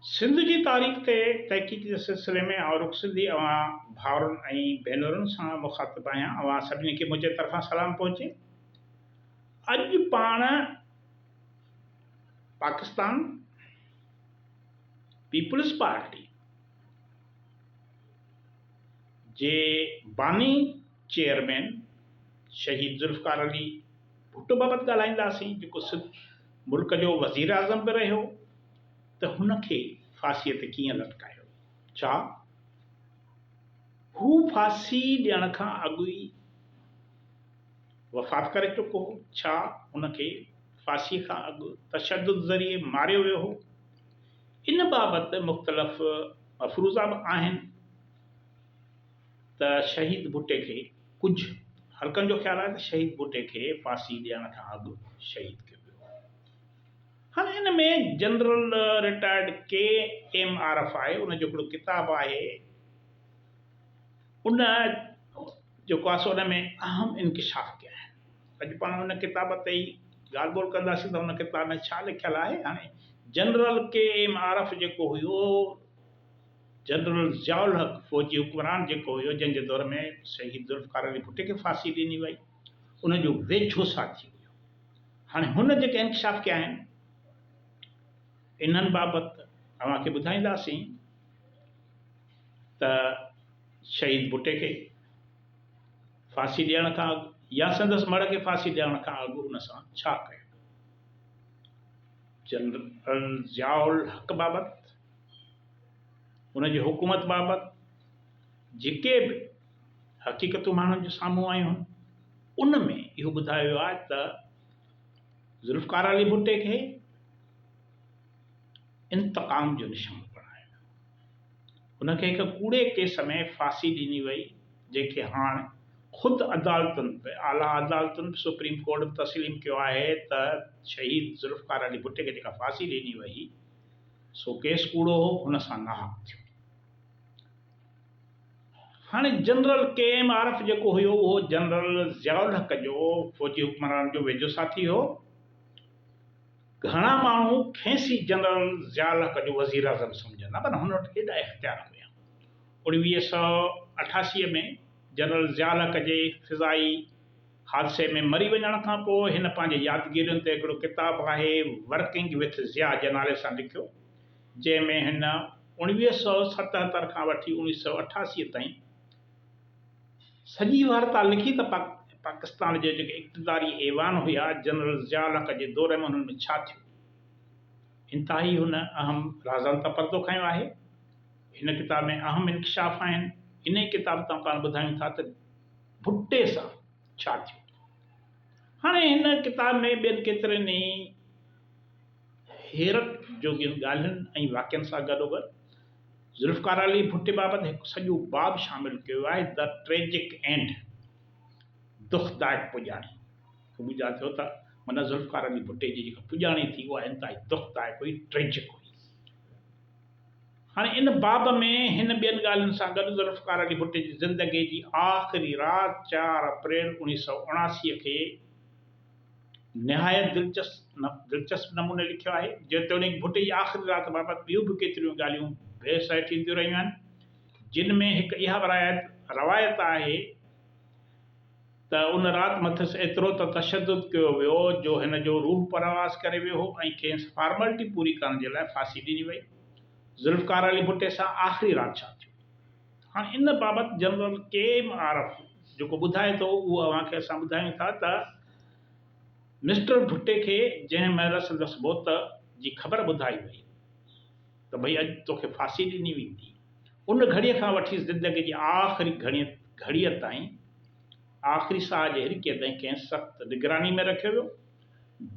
سنڌ جي تاريخ تي تحقيق جي سلسلي ۾ آئون رخ سنڌي اوهان ڀائرن ۽ ڀينرن سان مخاطب آهيان. اوهان سڀني کي منهنجي طرفان سلام پهچي. اڄ پاڻ پاڪستان پيپلز پارٽي جي باني چيئرمين شهيد ذوالفقار علي ڀٽو بابت ڳالهائينداسين جيڪو سنڌ ملڪ جو وزيراعظم به رهيو ته هن کي ڦاسيء تي ڪيئن لٽڪايو ويو؟ ڇا هو ڦاسي ڏيڻ کان اڳ ئي وفات ڪري چڪو هو؟ ڇا هن کي ڦاسيء کان اڳ تشدد ذريعي ماريو ويو هو؟ ان بابت مختلف مفروضا به آهن ته شهيد ڀٽي کي ڪجهه حلقن جو خيال آهي ته شهيد ڀٽي کي ڦاسي ڏيڻ کان اڳ شهيد ڪيو ويو هو. هاڻي ان ۾ general retired K M Arif آهي ان جو هڪڙو ڪتاب آهي ان جيڪو آهي سو ان ۾ اهم انڪشاف ڪيا آهن. اڄ پاڻ ان ڪتاب تي ئي ڳالهه ٻولهه ڪنداسين ته ان ڪتاب ۾ ڇا لکيل آهي. هاڻي جنرل ڪي ايم عارف جيڪو هيو جنرل ضياء الحق فوجي حڪمران جيڪو هيو جنهن جي دور ۾ شهيد ذوالفقار علي ڀٽي کي ڦاسي ڏني وئي ان جو ويجهو ساٿي هيو. هاڻي هن جيڪي انڪشاف ڪيا آهن انهن بابت اوهان کي ٻڌائينداسين ته شهيد ڀٽي کي ڦاسي ڏيڻ کان اڳ يا سندس مڙهه کي ڦاسي ڏيڻ کان اڳ ان سان ڇا ڪيو ويو. جنرل ضياء الحق بابت ان جي حڪومت بابت جيڪي به حقيقتون ماڻهن جي سامهون آيون آهن ان ۾ اهو ٻڌايو ويو آهي ته ذوالفقار علي ڀٽي کي انتقام جو نشانو بڻايو ويو. ان کي هڪ ڪوڙي ڪيس ۾ ڦاسي ڏني وئي جنهن کي هاڻ خود عدالتن به اعليٰ عدالتن به سپريم ڪورٽ به تسليم ڪيو آهي ته شهيد ذوالفقار علي ڀٽي کي جيڪا ڦاسي ڏني وئي سو ڪيس ڪوڙو هو، هن سان ناحق ٿيو. هاڻي جنرل ڪي ايم عارف جيڪو هيو اهو جنرل ضياء الحق جو فوجي حڪمران جو ويجهو ساٿي هو. گهڻا ماڻهو کيس ئي جنرل ضياء الحق جو وزيراعظم سمجهندا پر هن وٽ ايڏا اختيار هيا. 1988 ۾ جنرل ضياء الحق جي فضائي حادثي ۾ مري وڃڻ کان پوء هن پنهنجي يادگيرين تي هڪڙو ڪتاب آهي ورڪنگ وٿ ضياء جي نالي سان لکيو، جنهن ۾ هن 1977 کان وٺي 1988 تائين سڄي وارتا لکي ته پاڪستان جي جيڪي اقتداري ايوان هيا جنرل ضياء الحق جي دور ۾ انهن ۾ ڇا ٿيو. انتهائي هن اهم رازن تان پردو کنيو آهي. هن ڪتاب ۾ اهم انڪشاف آهن. انهي ڪتاب تان پاڻ ٻڌايون ٿا ته ڀٽي سان ڇا ٿيو؟ هاڻي هن ڪتاب ۾ ٻين ڪيترين ئي حيرت جوڳين ڳالهين ۽ واقعن سان گڏوگڏ ذوالفقار علي ڀٽي بابت هڪ سڄو باب شامل ڪيو ويو آهي The Tragic End دکدائڪ پڄاڻي ٻڌايو ٿيو ته معنيٰ ذوالفقار علي ڀٽي جي جيڪا پڄاڻي ٿي اها انتهائي دکدائڪ هئي Tragic هئي. هاڻي ان باب ۾ هن ٻين ڳالهين سان گڏ ذوالفقار علي ڀٽي جي زندگي جي آخري رات چار اپريل 1979 کي نهايت دلچسپ نموني لکيو آهي. جيتوڻيڪ ڀٽي جي آخري رات بابت ٻيون به ڪيتريون ڳالهيون بحث هيٺ اينديون رهيون آهن، جن ۾ هڪ اها به روايت آهي ته ان رات مٿس ايترو ته تشدد ڪيو ويو جو هن جو روح پرواز ڪري ويو هو ۽ کيس فارملٽي پوري ڪرڻ جي لاء ڦاسي ڏني وئي. ذوالفقار علي ڀٽي سان آخري رات ڇا ٿيو؟ هاڻ ان بابت جنرل ڪي ايم عارف جيڪو ٻڌائي ٿو اهو اوهان کي اسان ٻڌايون ٿا ته مسٽر ڀٽي کي جنهن مهل سندس موت جي خبر ٻڌائي وئي ته ڀئي اڄ توکي ڦاسي ڏني ويندي ان گهڙيء کان وٺي زندگيء جي آخري گهڙيء تائين، آخري ساهه جي هرڪيء تائين کين سخت نگراني ۾ رکيو ويو.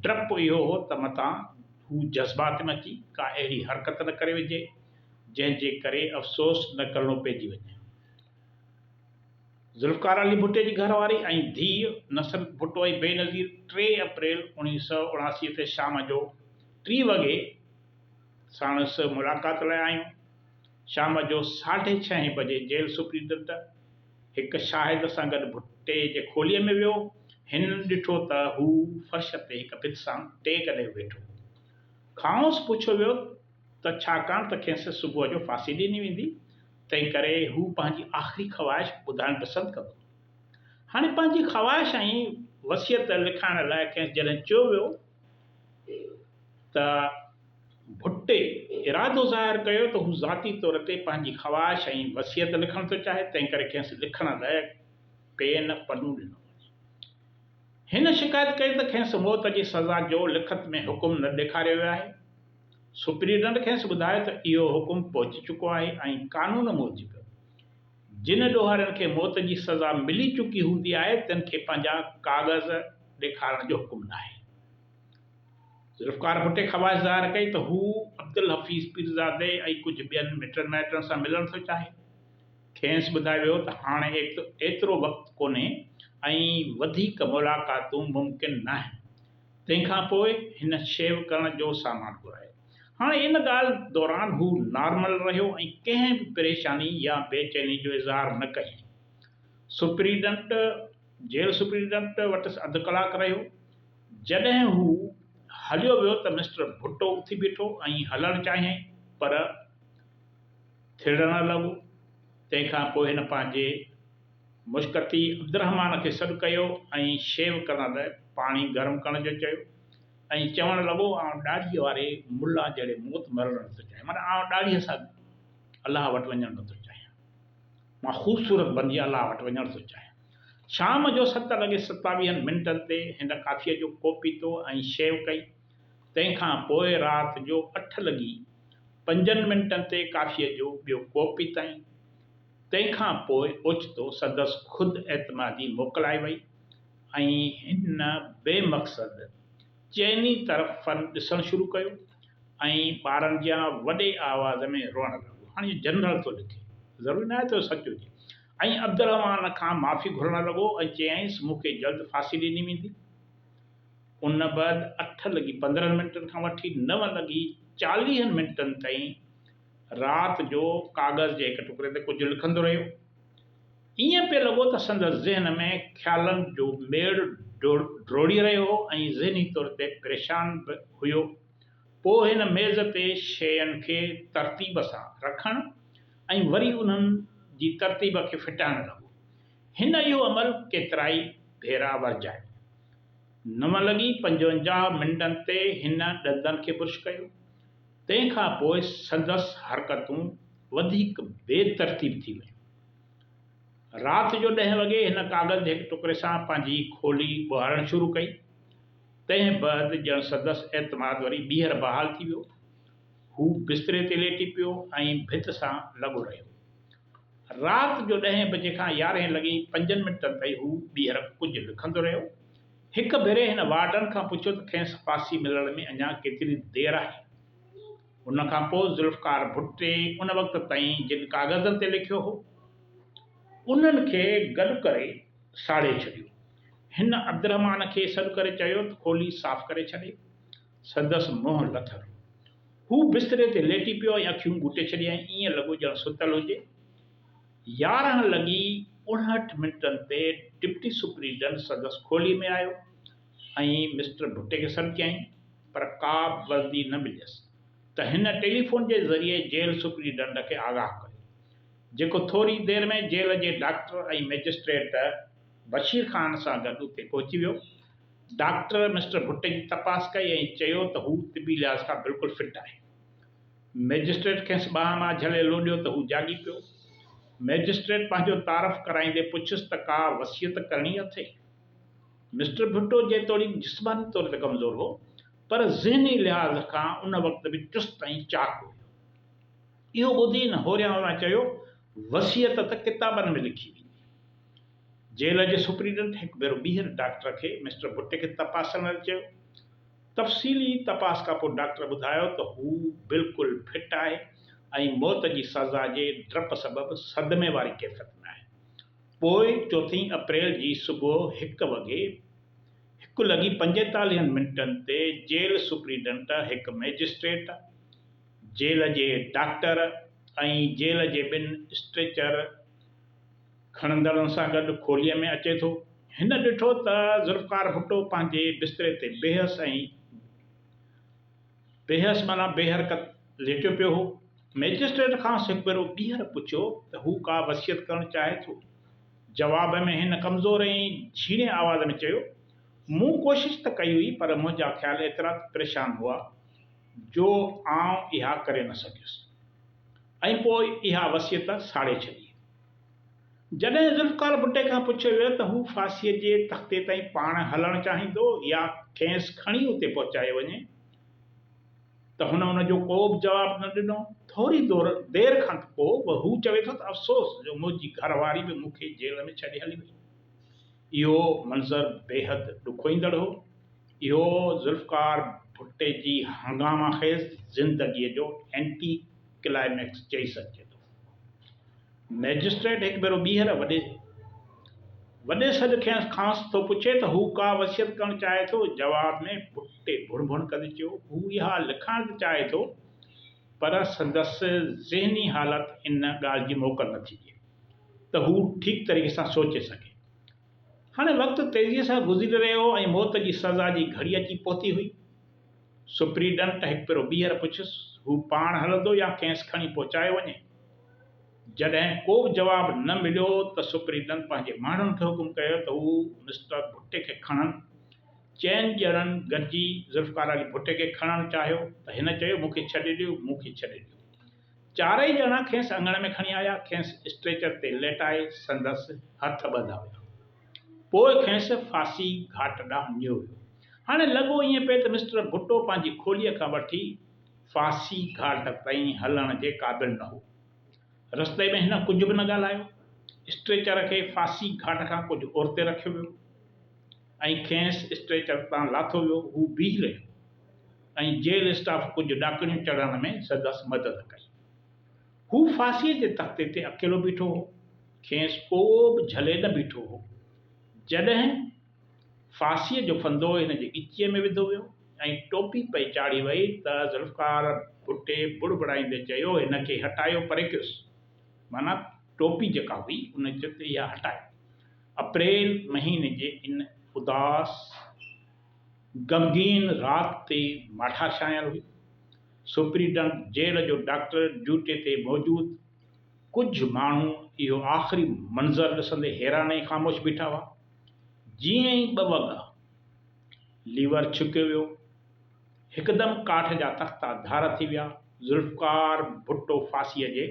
ڊپ اهو هو ته متان هو جذبات ۾ اچي ڪا اهڙي حرڪت نه ڪري وجهي، جنهن جي ڪري افسوس نه ڪرڻو پئجي وڃي. ذوالفقار علي ڀٽي جي گهر واري ۽ ڌيء نصرت ڀٽو ۽ بينظير ٽي اپريل 1979 تي شام جو ٽي وڳي ساڻس ملاقات لاء آيون. شام جو ساڍي ڇهين بجي جيل سپرنٽنڊنٽ هڪ شاهد سان گڏ ڀٽي جي کوليء ۾ ويو. هنن ڏٺو ته هو فرش تي هڪ ڀت سان ٽيڪ ڏيو ويٺو هو. کانئس پڇيو ويو ته ڇاڪاڻ ته کيس صبح جو ڦاسي ڏني ويندي، تنهنڪري هو پنهنجي آخري خواهش ٻڌائڻ پسند ڪندو. هاڻي پنهنجي خواهش ۽ وصيت لکائڻ لاء کيس جڏهن چيو ويو ته ڀٽي ارادو ظاهر ڪيو ته هو ذاتي طور تي پنهنجي خواهش ۽ وصيت لکڻ ٿو چاهي، تنهنڪري کيس لکڻ لاء پين پنو ڏنو وڃي. هن شڪايت ڪئي ته کيس موت جي سزا جو لکت ۾ حڪم نه ڏيکاريو ويو آهي. سپريڊنٽ کيس ٻڌايو ته اهو حڪم پهچي چڪو آهي ۽ قانون موجب جن ڏوهارين کي موت جي سزا ملي چڪي هوندي آهي تن کي پنهنجا ڪاغذ ڏيکارڻ جو حڪم ناهي. ذوالفقار ڀٽي خواهش ظاهر ڪئي ته هو عبدالحفيظ پيرزادي ۽ ڪجهه ٻين مٽن مائٽن سان ملڻ ٿو چاهي. کيس ٻڌايو ويو ته هاڻي ايترو وقت ڪونهي ۽ وڌيڪ ملاقاتون ممڪن ناهن. تنهن کان پوء هن شيو ڪرڻ جو سامان گهرايو. هاڻي ان ڳالهه دوران هو نارمل رهيو ۽ ڪنهن به پريشاني يا بيچيني جو اظهار نه ڪيائين. سپريڊنٽ جيل سپريڊنٽ وٽس اڌ ڪلاڪ رهيو. جڏهن هو هليو ويو ته مسٽر ڀٽو اٿي بيٺو ۽ هلڻ چاهيائين پر ٿڙڻ لڳو. تنهن کان پوء هن پنهنجي مشقتي عبدالرحمان کي سڏ ڪيو ۽ شيو ڪرڻ لاء پاڻي گرم ڪرڻ جو چيو ۽ چوڻ لڳو، آئون ڏاڙهيء واري ملا جهڙي موت مرڻ نٿو چاهيان. معنيٰ آئون ڏاڙهيء سان الله وٽ وڃڻ نٿو چاهيان. مان خوبصورت بنجي الله وٽ وڃڻ ٿو چاهيان. شام جو ست لڳي ستاويهن منٽن تي هن ڪافيء جو ڪوپ پيتو ۽ شيو ڪئي. تنهن کان پوء رات جو اٺ لڳي پنجن منٽن تي ڪافيء جو ٻيو ڪوپ پيتائين. تنهن کان پوء اوچتو سندس خود اعتمادي موڪلائي وئي ۽ هن بي مقصد چئني طرفن ڏسڻ شروع ڪيو ۽ ٻارن جيان وڏي آواز ۾ روئڻ لڳو. هاڻي اهو جنرل ٿو لکي، ضروري ناهي ته اهو سچ هجي. ۽ عبدالرحمان کان معافي گهرڻ لڳو ۽ چيائينس، مون کي جلد ڦاسي ڏني ويندي. ان بعد اٺ لڳي 15 منٽن کان وٺي نو لڳي چاليهن منٽن تائين رات جو ڪاغذ جي هڪ ٽڪري تي ڪجهه لکندو رهيو. ائين پئي لڳو ته سندس ذهن ۾ خيالن جو ميڙ ڊوڙي رهيو هو ۽ ذهني طور تي پريشان به هيو. پوء هن ميز تي شين کي ترتيب سان رکڻ ۽ وري انهن جي ترتيب کي ڦٽائڻ لڳو. هن اهو عمل ڪيترائي ڀيرا ورجايو. نو لڳي 55 منٽن تي هن ڏندن کي برش ڪيو. تنهن کان پوء سندس حرڪتون وڌيڪ بي ترتيب ٿي ويون. رات جو ڏهين وڳي هن ڪاغذ جي هڪ ٽڪري سان پنهنجي کولي ٻهارڻ شروع ڪئي. تنهن بعد ڄڻ سندس اعتماد وري ٻيهر بحال ٿي ويو. هو بستري تي ليٽي پيو ۽ ڀت سان لڳو رهيو. رات جو ڏهين بجي کان يارهين لڳي پنجن منٽن تائين هو ٻيهر ڪجهه لکندو رهيو. هڪ ڀيري هن وارڊن کان پڇيو ته کيس ڦاسي ملڻ ۾ اڃا ڪيتري دير آهي. ان کان پوء ذوالفقار ڀٽي ان وقت تائين جن ڪاغذن تي لکيو هو، انهن کي گڏ ڪري ساڙي ڇڏيو. هن عبدالرحمان کي سڏ ڪري چيو ته کولي صاف ڪري ڇڏي. سندس منهن لٿل هو. هو بستري تي ليٽي پيو ۽ اکيون ٻوٽي ڇڏيائين، ائين لڳو ڄڻ ستل هجي. 11 لڳي 59 منٽن تي ڊپٽي سپريڊنٽ سندس کولي ۾ آيو ۽ مسٽر ڀٽي کي سڏ ڪيائين، پر ڪا به ورندي نه مليس ته هن ٽيليفون جي ذريعي جيل سپريڊنٽ کي آگاهه ڪيو، جيڪو ٿوري دير ۾ جيل جي ڊاڪٽر ۽ مئجسٽريٽ بشير خان سان گڏ اتي پهچي ويو. ڊاڪٽر مسٽر ڀٽي جي تپاس ڪئي ۽ چيو ته هو طبي لحاظ کان بلڪل فٽ آهي. مئجسٽريٽ کيس ٻانهن مان جهلي لوڏيو ته هو جاڳي پيو. مئجسٽريٽ پنهنجو تعارف ڪرائيندي پڇيس ته ڪا وصيت ڪرڻي اٿئي؟ مسٽر ڀٽو جيتوڻيڪ جسماني طور تي ڪمزور هو پر ذهني لحاظ کان ان وقت به چست ۽ چاق هيو. اهو ٻڌي هن هوريان هوريان چيو، وصيت ته ڪتابن ۾ لکي ويندي. جيل جي سپريڊنٽ هڪ ڀيرو ٻيهر ڊاڪٽر کي مسٽر ڀٽي کي تپاسڻ لاء چيو. تفصيلي تپاس کانپوء ڊاڪٽر ٻڌايو ته هو بلڪل فٽ آهي ۽ موت جي سزا جي ڊپ سبب صدمي واري ڪيفيت ۾ آهي. پوء چوٿين اپريل جي صبح هڪ وڳي هڪ لڳي پنجيتاليهن منٽن تي جيل سپريڊنٽ هڪ مئجسٽريٽ، جيل جي ڊاڪٽر ۽ جيل جي ٻن اسٽريچر کڻندڙن سان گڏ کوليء ۾ اچي ٿو. هن ڏٺو ته ذوالفقار ڀٽو پنهنجي بستري تي بيحس ۽ بيحس معنيٰ بي حرڪت ليٽيو پيو هو. مئجسٽريٽ کانئس هڪ ڀيرو ٻيهر پڇيو ته هو ڪا وصيت ڪرڻ چاهي ٿو؟ جواب ۾ هن ڪمزور ۽ جهيڻي آواز ۾ چيو، مون ڪوشش ته ڪئي هئي پر منهنجا خيال ايترا ته پريشان هئا جو آئون اها ڪري نه سگهيس ۽ پوء اها وصيت ساڙي ڇڏي. جڏهن ذوالفقار ڀٽي کان پڇيو ويو ته هو ڦاسيء جي تختي تائين پاڻ هلڻ چاهيندو يا کيس کڻي اتي پهچايو وڃي ته هن ان جو ڪو به جواب نه ڏنو. ٿوري دير کان پوء هو چوي ٿو ته افسوس جو منهنجي گهر واري به مون کي جيل ۾ ڇڏي هلي وئي. اهو منظر بيحد ڏکوئيندڙ هو. اهو ذوالفقار ڀٽي جي هنگامه خيز زندگيء جو اينٽي ڪلائميڪس چئي سگهجي ٿو. مئجسٽريٽ هڪ ڀيرو ٻيهر وڏي وڏي سڏ کانئس ٿو پڇي ته هو ڪا وصيت ڪرڻ چاهي ٿو؟ جواب ۾ ڀٽي ڀڻ ڀڻ ڪندي چيو، هو اها لکائڻ ته چاهي ٿو پر سندس ذهني حالت ان ڳالهه جي موڪل نٿي ڏئي ته هو ٺيڪ طريقي سان سوچي سگهي. هاڻي وقت تيزيء سان گذري رهيو هو ۽ موت جي سزا جي گهڙي اچي پهتي هئي. سپريڊنٽ هڪ ڀيرو ٻيهر پڇيس، هو پاڻ هلندو يا کيس کڻي پهچايو وڃي؟ جڏهن ڪو به جواب نه مليو ته سپريڊنٽ پنهنجي ماڻهن کي حڪم ڪيو ته هو مسٽر ڀٽي کي کڻن. چئن ڄڻن گڏجي ذوالفقار علي ڀٽي کي کڻڻ چاهيو ته هن چيو، مون کي ڇڏي ڏيو، مون کي ڇڏي ڏيو. چارئي ڄڻا کيس اڱڻ ۾ کڻي آيا، کيس اسٽريچر تي ليٽائي سندس هٿ ٻڌا ويا. پوء کيس ڦاسي گهاٽ ڏانهن نيو ويو. هاڻي لڳو ائين پئي ته مسٽر ڀٽو پنهنجي کوليء کان وٺي ڦاسي گهاٽ تائين هلڻ جي قابل نه هو. رستي ۾ هن ڪجهه به نه ڳالهايو. اسٽريچر کي ڦاسي گهاٽ کان ڪجهه اورتي رکيو ويو ۽ کيس اسٽريچر تان لاٿو ويو. هو بيهي رهيو ۽ جيل اسٽاف ڪجهه ڏاڪڻيون چڙهڻ ۾ سندس مدد ڪئي. هو ڦاسيء جي تختي تي اڪيلو بيٺو هو. کيس ڪو به جهلي نه بيٺو هو. جڏهن ڦاسيء جو ڦندو هن جي ڳچيء ۾ وڌو ويو ۽ ٽوپي پئي چاڙهي وئي ته ذوالفقار ڀٽي بڙبڙائيندي چيو، هن کي هٽايو پري ڪيوس. معنيٰ ٽوپي جيڪا هئي ان چيو ته اها هٽايو. اپريل مهيني جي ان اداس غمگين رات تي ماٺار ڇانيل هئي. سپريڊنٽ جيل جو ڊاڪٽر ڊيوٽي تي موجود ڪجهه ماڻهو اهو آخري منظر ڏسندي حيران ۽ خاموش بيٺا هئا. جيئن ئي ٻه وڳا ليور ڇڪيو ويو، هڪدم ڪاٺ جا تختا ڌار ٿي ويا. ذوالفقار ڀٽو ڦاسيء جي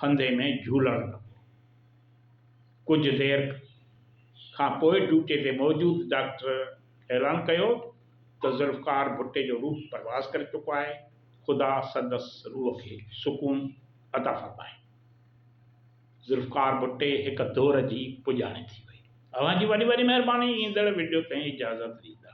ڦندي ۾ جهولڻ لڳو. ڪجهه دير کان پوء ڊيوٽي تي موجود ڊاڪٽر اعلان ڪيو ته ذوالفقار ڀٽي جو روح پرواز ڪري چڪو آهي، خدا سندس روح کي سڪون عطا فرمائي. ذوالفقار ڀٽي هڪ دور جي پڄاڻي ٿي وئي. اوهان جي وڏي وڏي مهرباني ايندڙ وڊيو تائين اجازت ڏيندا.